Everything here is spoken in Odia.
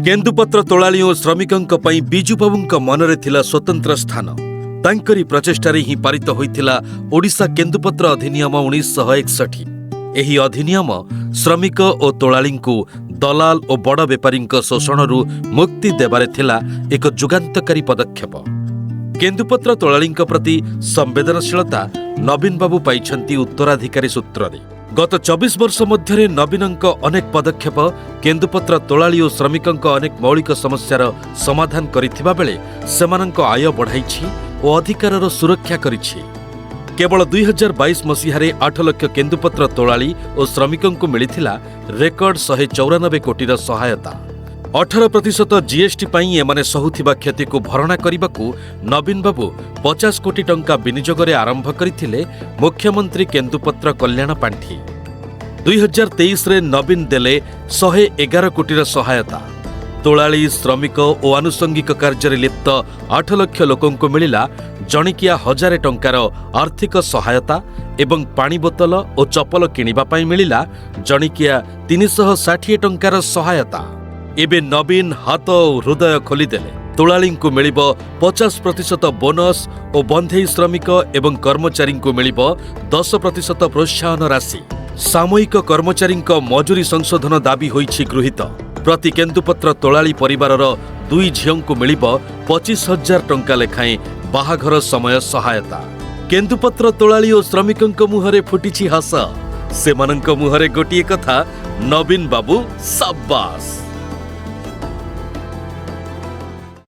କେନ୍ଦୁପତ୍ର ତୋଳାଳି ଓ ଶ୍ରମିକଙ୍କ ପାଇଁ ବିଜୁବାବୁଙ୍କ ମନରେ ଥିଲା ସ୍ୱତନ୍ତ୍ର ସ୍ଥାନ। ତାଙ୍କରି ପ୍ରଚେଷ୍ଟାରେ ହିଁ ପାରିତ ହୋଇଥିଲା ଓଡ଼ିଶା କେନ୍ଦୁପତ୍ର ଅଧିନିୟମ 1961। ଏହି ଅଧିନିୟମ ଶ୍ରମିକ ଓ ତୋଳାଳିଙ୍କୁ ଦଲାଲ ଓ ବଡ଼ ବେପାରୀଙ୍କ ଶୋଷଣରୁ ମୁକ୍ତି ଦେବାରେ ଥିଲା ଏକ ଯୁଗାନ୍ତକାରୀ ପଦକ୍ଷେପ। କେନ୍ଦୁପତ୍ର ତୋଳାଳିଙ୍କ ପ୍ରତି ସମ୍ବେଦନଶୀଳତା ନବୀନ ବାବୁ ପାଇଛନ୍ତି ଉତ୍ତରାଧିକାରୀ ସୂତ୍ରରେ। ଗତ 24 ବର୍ଷ ମଧ୍ୟରେ ନବୀନଙ୍କ ଅନେକ ପଦକ୍ଷେପ କେନ୍ଦୁପତ୍ର ତୋଳାଳି ଓ ଶ୍ରମିକଙ୍କ ଅନେକ ମୌଳିକ ସମସ୍ୟାର ସମାଧାନ କରିଥିବା ବେଳେ ସେମାନଙ୍କ ଆୟ ବଢ଼ାଇଛି ଓ ଅଧିକାରର ସୁରକ୍ଷା କରିଛି। କେବଳ 2022 ମସିହାରେ 8 ଲକ୍ଷ କେନ୍ଦୁପତ୍ର ତୋଳାଳି ଓ ଶ୍ରମିକଙ୍କୁ ମିଳିଥିଲା ରେକର୍ଡ 194 କୋଟିର ସହାୟତା। 18% ଜିଏସ୍ଟି ପାଇଁ ଏମାନେ ସହୁଥିବା କ୍ଷତିକୁ ଭରଣା କରିବାକୁ ନବୀନ ବାବୁ 50 କୋଟି ଟଙ୍କା ବିନିଯୋଗରେ ଆରମ୍ଭ କରିଥିଲେ ମୁଖ୍ୟମନ୍ତ୍ରୀ କେନ୍ଦୁପତ୍ର କଲ୍ୟାଣ ପାଣ୍ଠି। 2023ରେ ନବୀନ ଦେଲେ 111 କୋଟିର ସହାୟତା। ତୋଳାଳି, ଶ୍ରମିକ ଓ ଆନୁଷଙ୍ଗିକ କାର୍ଯ୍ୟରେ ଲିପ୍ତ 8 ଲକ୍ଷ ଲୋକଙ୍କୁ ମିଳିଲା ଜଣିକିଆ 1000 ଟଙ୍କାର ଆର୍ଥିକ ସହାୟତା ଏବଂ ପାଣି ବୋତଲ ଓ ଚପଲ କିଣିବା ପାଇଁ ମିଳିଲା ଜଣିକିଆ 360 ଟଙ୍କାର ସହାୟତା। ଏବେ ନବୀନ ହାତ ଓ ହୃଦୟ ଖୋଲିଦେଲେ। ତୋଳାଳିଙ୍କୁ ମିଳିବ 50% ବୋନସ୍ ଓ ବନ୍ଧେଇ ଶ୍ରମିକ ଏବଂ କର୍ମଚାରୀଙ୍କୁ ମିଳିବ 10% ପ୍ରୋତ୍ସାହନ ରାଶି। ସାମୟିକ କର୍ମଚାରୀଙ୍କ ମଜୁରୀ ସଂଶୋଧନ ଦାବି ହୋଇଛି ଗୃହୀତ। ପ୍ରତି କେନ୍ଦୁପତ୍ର ତୋଳାଳି ପରିବାରର ଦୁଇ ଝିଅଙ୍କୁ ମିଳିବ 25,000 ଟଙ୍କା ଲେଖାଏଁ ବାହାଘର ସମୟ ସହାୟତା। କେନ୍ଦୁପତ୍ର ତୋଳାଳି ଓ ଶ୍ରମିକଙ୍କ ମୁହଁରେ ଫୁଟିଛି ହସ। ସେମାନଙ୍କ ମୁହଁରେ ଗୋଟିଏ କଥା, ନବୀନ ବାବୁ ସାବାସ୍।